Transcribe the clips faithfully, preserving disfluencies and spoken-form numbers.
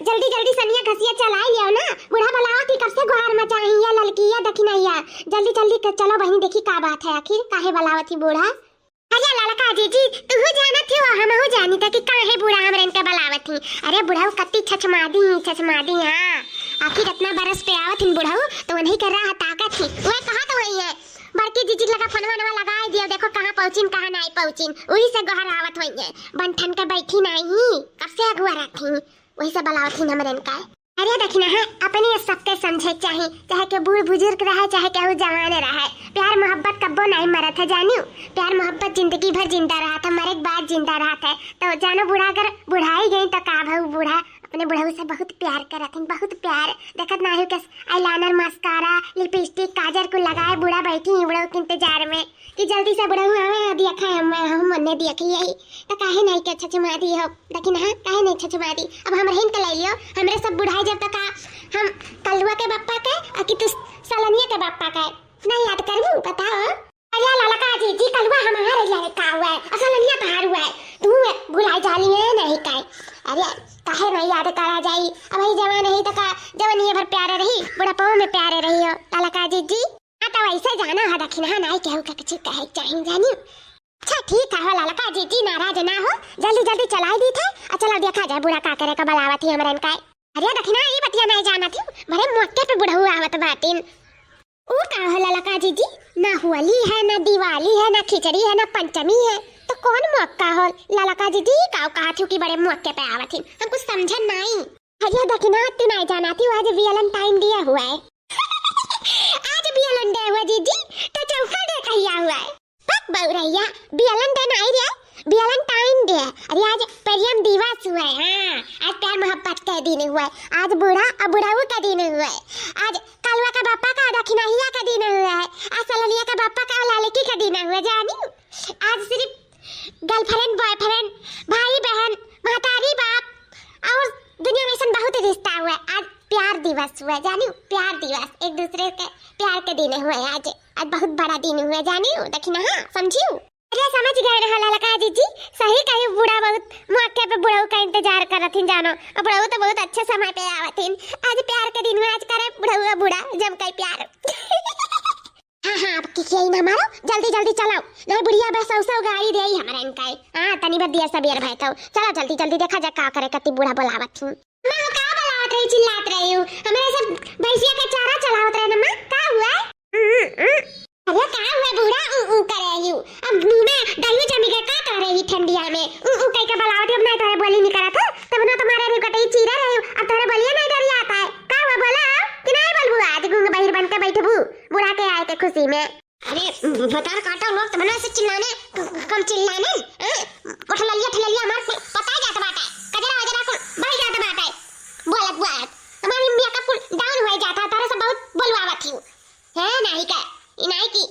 जल्दी जल्दी सनिया घसिया चलाई लियो ना, बूढ़ा बलावत ही कब से गुहार मचाई है ललकिया दखिनहिया। जल्दी जल्दी क-, चलो बहिनी, देखी का बात है, आखिर काहे बलावत ही बूढ़ा। अरे ललका जीजी, तुहू जानत ही हो, हमहू जानी था कि काहे बूढ़ा हमरे इनके बलावत ही। अरे बुढ़ऊ कत्ती छछमादी ही, छछमादी, हाँ। आखिर इतना बरस पे आवत हिन बुढ़ऊ, तो उन्हीं के राह ताकत ही। वह कहा तो वही है, बड़की जीजी लगा फोनवा नवा लगाए दियो, देखो कहाँ पहुँचिन, कहाँ नाई पहुँचिन। वही से गोहरावत होइए, बन ठन के बैठी नाई ही, कब से अगुआ रहती ही, वही से बलावत ही हमरे इनका। अरे देखना है, अपने सबके समझे चाही, चाहे के बूढ़ बुजुर्ग रहे, चाहे केहू जवान रहे, प्यार मोहब्बत कब्बो नाई मरत है जानियो। प्यार मोहब्बत जिंदगी भर जिंदा रहत है, मरे के बाद जिंदा रहत है। तो जानो बूढ़ा अगर बुढ़ाई गई तो का भऊ, बूढ़ा अपने बुढ़ऊ से बहुत प्यार करत हन, बहुत प्यार। देखत नाही के eyeliner, mascara, lipstick, काजर कुल लगाए बूढ़ा बैठी ही बुढ़ऊ के इंतजार में कि जल्दी से बुढ़ऊ आवे, देखा हम, हम ओने देखी यही। तो काहे नाही के छछमादी हो, देखी ना, काहे नाही छछमादी। अब हमरे हिन के ले लियो, हमरे सब बुढ़ाई जब तक आ, हम कलुआ के बप्पा के, आ कि तू सलनिया के बप्पा के, नहीं याद करबू, बताओ। अरे ललका जीजी, कलुआ हमार रहिया रे, का हुआ है? असल दुनिया तहार हुआ है, तू भुलाई जाली है नहीं काहे? अरे काहे नहीं याद करा जाई, अब ही जवान है तो का जवानी भर प्यारे रही, बुढ़ापो में प्यारे रही हो ललका जीजी। हाँ तो वैसे जाना है दखिनहा, नहीं केहू के कुछ कहे चाही जानी। अच्छा ठीक है हो ललका जीजी, नाराज ना हो, जल्दी जल्दी चलाई दी थे। अच्छा चलो देखा जाए बूढ़ा का करे का बलावत ही हमरन का। अरे दखिनहा, ई बतिया नहीं जानत ही, बड़े मौके पे बुढ़ऊ आवत बाटिन। ऊ का हो ललका जीजी, ना होली है, ना दिवाली है, ना खिचड़ी है, ना पंचमी है, तो कौन मौका हो ललका जीजी? का कहत हो कि बड़े मौके पे आवत ही, हम कुछ समझन नहीं। अरे दखिनहा, तू नहीं जानत ही, आज Valentine Day हुआ है। आज Valentine Day हुआ जीजी, तो चौका डे कहिया हुआ है? पक बउरैया, Valentine आई रे, Valentine Day। अरे आज प्रेम दिवस हुआ है, हाँ, आज प्यार मोहब्बत के दिन हुआ है, आज बूढ़ा और बुढ़ऊ का दिन हुआ है, आज कलुआ का बापा का दखिनहिया का दिन हुआ है, आज सलनिया का बापा का ललकी का दिन हुआ है, जानी? आज सिर्फ girlfriend, boyfriend, भाई बहन, महतारी बाप और दुनिया में ऐसन बहुत रिश्ता हुआ है। आज प्यार दिवस हुआ है, जानी? प्यार दिवस, एक दूसरे के प्यार के दिन हुआ है आज। आज बहुत बड़ा दिन हुआ है, जानी? दखिनहा, समझियो? अरे समझ गए ना ललका जीजी, सही कही, बूढ़ा बहुत मौके पे बुढ़ऊ का इंतजार करत हिन जानो। और बुढ़ऊ तो बहुत अच्छे समय पे आवत हिन। आज प्यार के दिन में आज करे बुढ़ऊ और बूढ़ा जम के प्यार। हाँ हाँ, अब की किया ही ना मारो, जल्दी जल्दी चलाओ, नहीं बुढ़िया बस सौ सौ गाड़ी दे ही हमारे इनका है। हाँ तनी भर दिया सबेर भाई तो चलो जल्दी जल्दी देखा जा का करे कति बूढ़ा बुलावत ही। अम्मा, का बलावत रही, चिल्लात रही हो? हमरे सब भैंसिया के चारा चलावत रहे ना, माँ, का हुआ? अरे, का हुआ बूढ़ा, ऊ, ऊ करे रही हो? अब मुँह में दही जमी के का करे रही ठंडिया में? ऊ, ऊ कह के बलावत रही, अब नहीं तोरे बोली नहीं करत हो, तब ना तुम्हारे भी कटई चीरे रही हो, अब तोरे बोलिए नहीं डरियात है। का हुआ, बोला कि नहीं बोलबू? आज गूंग बहिर बन के बैठबू, बूढ़ा के आए के खुशी में। अरे, भतार काटा लोग तो बना से चिल्लाने, क-, क-, कम चिल्लाने, हैं? ओ ठललिया, ठललिया हमार कुल पता जात बाटे। कजरा वजरा कुल बह जात बाटे। बोलत, बोलत। हमारी makeup कुल down हो जाता है, तारे से बहुत बोलवावत ही। है नाही का? ई नाही की।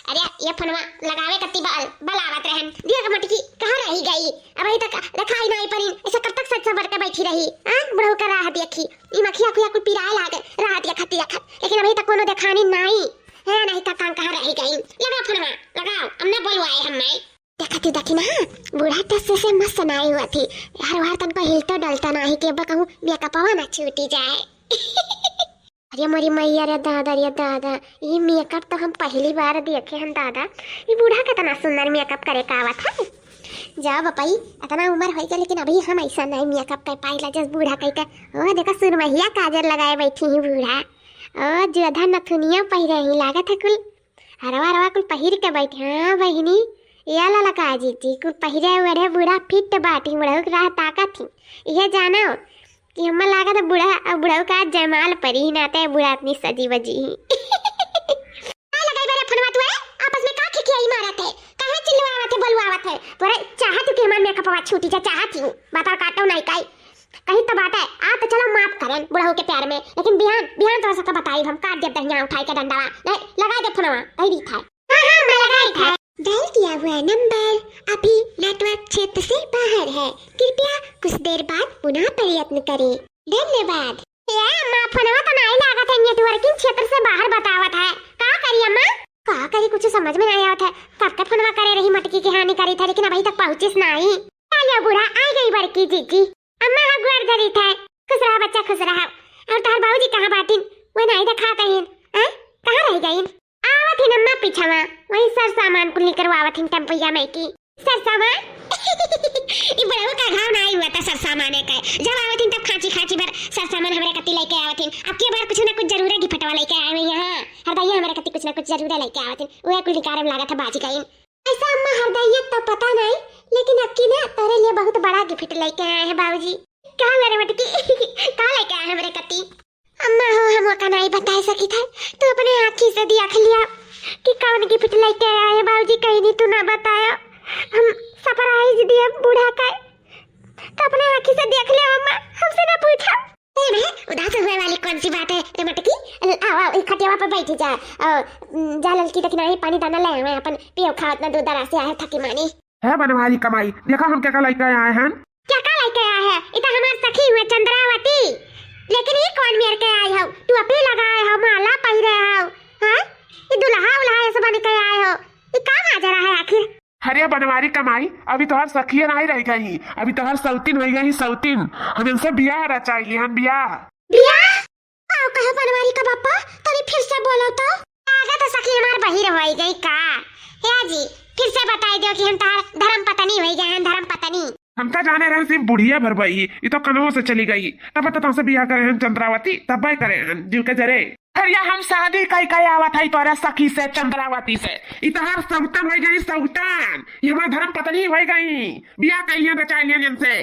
अरे, ये फोनवा लगावे कत्ती बल, बलावत रहन। दिया के मटकी कहाँ रही गई? अबही तक देखाई नाही पड़ी। ऐसे कब तक सज संवर के बैठी रही? हाँ? बुढ़ऊ का राह देखी। ई मखिया खुया कुल पिराए लागे, राह देखत देखत। लेकिन अबही तक कोनो देखानी नाही। है, नहीं तो कान कहाँ रह गई? लगाओ फोनवा, लगाओ, अब ना बोलवाए हम मैं। देखत ही देखी ना, बूढ़ा टस से मस्त नाई हुआ थी। यार, वार तनको हिलतो डलतो नाही कि अब कहूँ मेकअपवा ना छूटी जाए। अरे मोरी मैया रे दादा, रे दादा, ये मेकअप तो हम पहली बार देखे हन दादा। ये बूढ़ा कितना सुंदर मेकअप करे का आवत है। जा बपई, इतना उम्र हो गया लेकिन अभी हम ऐसा नहीं मेकअप कर पाइला जस बूढ़ा कह के। ओ देखो सुरमहिया काजर लगाए बैठी ही बूढ़ा। ओ जोधा नथुनिया पहिरे ही लागत है कुल। हरवा हरवा कुल पहिर के बैठे। हाँ बहिनी, या ललका जीजी कुल पहिरे ओढ़े बूढ़ा फिट बाटी, बुढ़ऊ के राह ताकत ही। इहे जानो कि हमें लागत है बूढ़ा, अब बुढ़ऊ का जयमाल परी ही नाते बूढ़ा इतनी सजी बजी ही। का लगाई बे रे फोनवा तू, ए? आपस में का खिखियाई मारत है? काहे चिल्लवावत है, बोलवावत है? तोरे चाहत हूँ कि हमार मेकअपवा छूटी जा, चाहत हूँ। बता काटो नहीं काई। कहीं तो बात है, आ तो चलो माफ करन बुढ़ऊ के प्यार में, लेकिन बिहान, बिहान तो सबका बताई हम, काट देब दहिया उठाई के डंडवा। नहीं, लगा दे फोनवा, कही दी था। हाँ, हाँ, मैं लगाई था। डायल किया हुआ नंबर अभी नेटवर्क क्षेत्र से बाहर है, कृपया कुछ देर बाद पुनः प्रयत्न करें। धन्यवाद। ए अम्मा, फोनवा तो नाई लागत है, नेटवर्किंग क्षेत्र से बाहर बतावत है। का करी अम्मा? का करी, कुछ समझ में नाई आवत है। कब के फोनवा करे रही मटकी की हानि करी था, लेकिन अभी तक पहुँचिस नाई। आ लो बूढ़ा, आई गई बड़की जीजी। अम्मा, हाँ, गोड़ धरी था। खुश रहा बच्चा, खुश रहा। और तोहर बाबूजी कहाँ बाटिन? वह नाई देखात हइन। हाँ? कहाँ रह गइन? आवत हिन अम्मा पीछवा, वही सर सामान कुल निकरवावत हिन टेम्पुइया में की। सर सामान? ई बुढ़ऊ का घाव ना आई हुआ था सर सामान है का। जब आवत हिन तब खांची खांची भर सर सामान हमरे कती लेके आवत हिन। अब के बार कुछ ना कुछ जरूरे गिफ्टवा लेके आए हुए यहाँ। हरदइया हमरे कती कुछ ना कुछ जरूरे लेके आवत हिन। वह कुल निकारे में लागत है बाजी गइन। ऐसा अम्मा हरदइया तो पता नहीं, लेकिन अक्की ना तोरे लिए बहुत बड़ा गिफ्ट लेके आए हैं बाबूजी। का मेरे मटकी? का लेके आए हैं मेरे कती? अम्मा हो, हम ओका नाई बताए सकित है, तू अपने आँखी से देख लिया कि कौन गिफ्ट लेके आए हैं बाबूजी, कहीं नहीं तू ना बताया। हम सरप्राइज दिया बूढ़ा का, तो अपने आँखी से देख लिया अम्मा, हमसे ना पूछा। ए बे, उदास हुए वाली कौन सी बात है रे मटकी? आओ, आओ, ई खटियावा पे बैठ जा। आओ, जा ललकी दखिनाही पानी दाना ले आवे, अपन पियो खावत ना दूर दराज से आए थकी मानी। है बनवारी कमाई, देखा हम क्या का लेके आए हैं। क्या का लेके आए हैं? ई तो हमार सखी हुए चंद्रावती। लेकिन ई कौन मेर के आए हो? टोपी लगाए हो, माला पहिरे हो, हाँ? ई दुल्हा उल्हा ऐसे बन के आए हो? ई का माजरा है आखिर? अरे बनवारी कमाई, अभी तोहर सखिया नहीं रह गई, अभी तोहर सौतिन हो गई सौतिन। हम इनसे बियाह रचाई लिहन, बियाह। बियाह? आओ कहे बनवारी का बापा, तनी फिर से बोलो तो। लागत है सखी हमार बहिर होई गई का? हे जी, फिर से बताई दो कि हम तोहार धर्म पत्नी होई गए हैं, धर्म पत्नी। हम तो जाने रहे सिर्फ बुढ़िया भर बही, ये तो कनवों से चली गई। तब तो तुमसे बियाह करे हैं चंद्रावती, तब करे हैं जीव के जरे। अरे हम शादी कई कई आवत है तोरा सखी से चंद्रावती से, ये तोहार सौतन होई गई सौतन, ये हमार धर्म पत्नी होई गई, बियाह कई लिया बचाई लिया इनसे,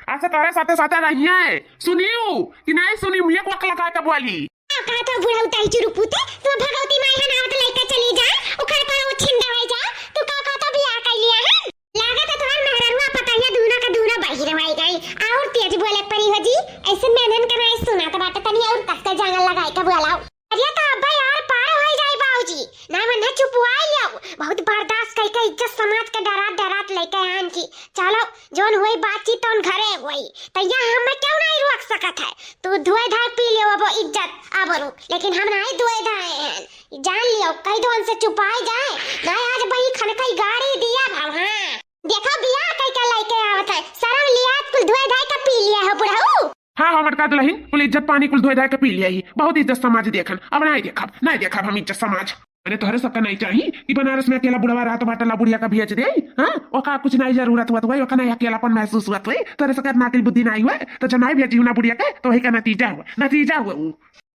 ऐसे तोरे साथे साथे रहिए। सुनियो कि नहीं सुनियो, एक वक्त लगा के बोली। का कहत हो बुढ़ऊ ताई चुरुक पूते, तू भगवती माई हन आवत लइका चली जाए, ओकर पर वो छिंदा हो जाए, तू का कहत हो बियाह कर लिया है? लागत है तोहर मेहररुआ पतहिया दूना का दूना बहिर होई गई, और तेज बोले परी हो जी, ऐसे मेनन का नहीं सुना तो बाटे तनी और कस के जांगल लगाई के बोलाओ। अरे तो अब्बा यार पार होई जाई बाबूजी, ना मन चुपवाई लियो, बहुत बर्दाश्त कई के इज्जत समाज के डरात डरात लेके आन की, चलो जोन हुई बातचीत तौन घरे हुई, तो यहाँ हमें क्यों नहीं रोक सकत है? तू धोए धाए पी ले वो इज्जत आबरू, लेकिन हम नहीं धोए धाए हैं। जान लियो, कई दो से चुपाए जाए, नहीं आज बही खन कई गाड़ी दिया भाव। हाँ, देखो बियाह कई के लेके आवत है, शर्म लिया, कुल धोए धाए का पी लिया हो बुढ़ऊ। हाँ, हाँ, मटका दुलहिन, कुल इज्जत पानी कुल धोए धाए के पी लिया ही। बहुत इज्जत समाज देखन, अब नहीं देखब, नहीं देखब हम इज्जत समाज। अरे तोहरे सबका नहीं चाही कि बनारस में अकेला बुढ़वा रहत बाटे, ला बुढ़िया का भेज दे, हाँ? ओका कुछ नहीं जरूरत हुआ तो वही, ओका नहीं अकेलापन महसूस हुआ तो वही, तोहरे सबका नाकिल बुद्धि नहीं हुआ, तो जब नहीं भेजी ना बुढ़िया के, तो वही का नतीजा हुआ, नतीजा हुआ वो।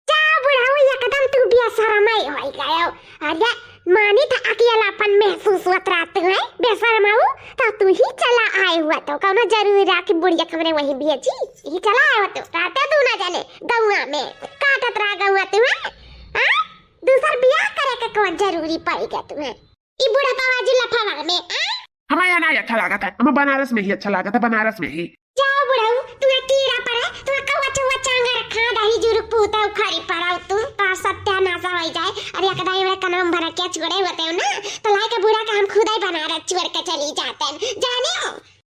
जा बुढ़ऊ, एकदम तू बेशरम ही होई गयो। अरे मानी था अकेलापन महसूस हुआ तो रात है, बेशरम हो, तो तू ही चला आए हुआ तो कौनो जरूरी रहा कि बुढ़िया के हमरे वही भेजी, ही चला आए हुआ तो रात है तू ना जाने गौआ में काटत रहा गौआ तू है, हाँ? दूसर बियाह करे के कौन जरूरी पड़ गया तुम्हें? ई बुढ़ापा वाजी लफावा में, आ? हमें यहाँ नहीं अच्छा लागत है, हमें बनारस में ही अच्छा लागत है, बनारस में ही। जाओ बुढ़ऊ, तुम्हें कीड़ा पड़े, तुम्हें कौआ चौआ चांगा रखा, दही जुरुक पूता उखाड़ी पड़ा तू, का सत्यानाश हो जाए। अरे एक दाई मेरे कनम भरा क्या चुगड़े होते हो ना, तो लाई के बूढ़ा का हम खुदा ही बनारस चुगड़ के चली जाते हैं, जाने हो?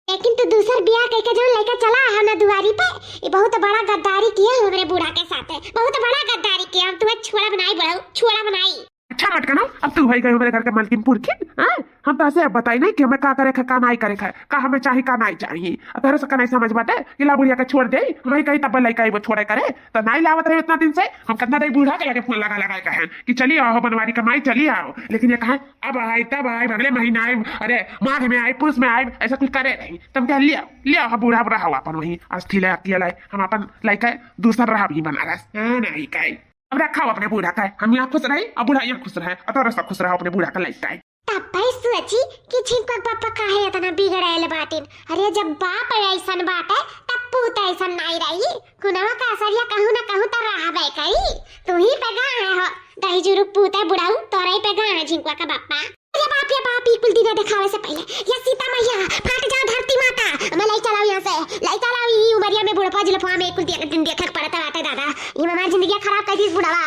लेकिन तू दूसर बियाह कइके जौन लइका चला है ना दुआरी पे, ई बहुत बड़ा गद्दारी किया है हमरे बूढ़ा के साथे, बहुत बड़ा गद्दारी किया। हम तुम्हें छोड़ा बनाई बुढ़ऊ, छोड़ा बनाई। अच्छा मटकनो, अब तू होई गई हमरे घर के मालकिन पुरखिन, हाँ? हम तो ऐसे अब बताई नहीं कि हमें का करे है, का नहीं करे है, का हमें चाही, का नहीं चाही। अब तोहरे सबका नहीं समझ बाटे कि ला बुढ़िया के छोड़ दे, हम ही कहीं तब लइका एगो छोड़े करे, तो नहीं लावत रहे इतना दिन से। हम कितना देर बूढ़ा के लगे फोन लगा लगा के हैं कि चली आओ बनवारी कमाई, चली आओ, लेकिन ये कहा अब आई, तब आई, अगले महीना आई, अरे, माघ में आई, पुस में आई, ऐसा कुछ करे रही। तब क्या लिया, लिया, हम बूढ़ा, बूढ़ा हवा अपन वहीं अस्थि ले आती है लाई, हम अपन लइका दूसर रहा भी बनारस, हाँ, नहीं काई। अब रखा हो अपने बूढ़ा का, हम यहाँ खुश रहे, अब बूढ़ा यहाँ खुश रहे, और तोरा सब खुश रहो अपने बूढ़ा का लइका। तब भाई सोची कि झिंकुआ पापा काहे इतना बिगड़ायल बाटिन। अरे, जब बाप ऐसन बाटे, तब पूत ऐसन नहीं रही। कुनवा का असरिया कहूँ न कहूँ तो रहबे करी। तू ही पे गा है हो, दही जुरुक पूत है बुढ़ऊ, तोरे पे गा है झिंकुआ का बापा। अरे बाप रे बाप, ई कुल दिन देखावे से पहले, या सीता मैया, फाट जाओ धरती माता, हमें लाई चलाओ यहाँ से, लाई चलाओ, ई उमरिया में बुढ़पा जुलपा में कुल दिन, दिन देखे के पड़ता बाटे दादा। ई हमार जिंदगी खराब कर दी बुढ़वा,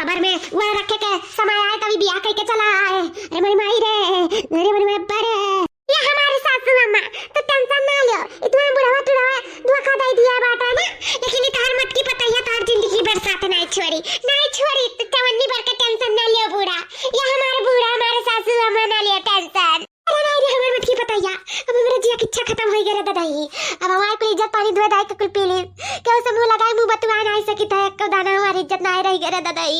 कमर में वो रखे के समय आए तभी बियाह करके चला आए। अरे मोरी माई रे, अरे मोरी माई अब्बा रे। ये हमारे सासू अम्मा, तो टेंशन ना लियो, इतना बुढ़वा टुढ़वा धोखा दे दिया बात है ना, लेकिन ये तोहर मटकी पतैया तोहर जिंदगी भर साथ नहीं छोड़ी, नहीं छोड़ी, तो चवन्नी भर के टेंशन ना लियो बूढ़ा, ये हमारे बूढ़ा, हमारे सासू अम्मा ना लियो टेंशन। अरे नहीं रे, हमारे मटकी पतैया, अब हमारे जिया की इच्छा खत्म हो गई रे दादा ही, अब हमारे कुल इज्जत पानी धोए धाए के कुल पी ली, क्या मुँह लगाई, मुँह बतुआ नाई सकित है, एको दाना हमार इज्जत नाई रहि गए रे ददई।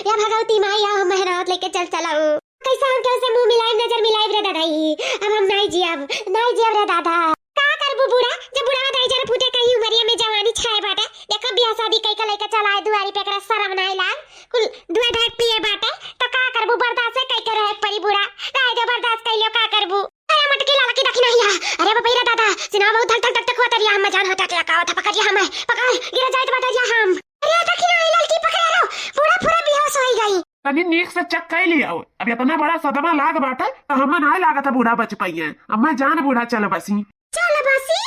या भगवती माई, या हम मेहनावत लेके चल चलाऊ। कैसे हम केहू से मुँह मिलाइब, नजर मिलाइब रे ददई? अब हम नाई जियब, नाई जियब रे दादा। का करबू बूढ़ा, जब बुढ़ावा दाई जरा फूटे कहीं उमरिया में जवानी छाए बाटे। देखो बियाह शादी कई का लइका चलाए दुआरी पे, एकरा शरम नाई लाग। कुल दुआ ढाक पिए बाटे, तो का करबू, बर्दाश्त है कई के रहे परी बूढ़ा। रहे दे, बर्दाश्त कई लियो, का करबू? अरे मटकी लाला की दखिना हिया। अरे बाप रे दादा, सिनवा बहुत धक धक धक धक होत रिया, हमें जान हार्ट अटैक आवत है, पकड़ लिया हमें, पकड़, गिर जाए तो बता दिया हम। अरे दखिना ही ललकी पकड़े रहो, बूढ़ा पूरा बेहोश होई गई। तनी नीक से चेक कर लिया। अब इतना बड़ा सदमा लाग बाटे, तो हमें नाई लागत है बूढ़ा बच पाइए। अब मैं जान बूढ़ा चल बसी। चल बसी,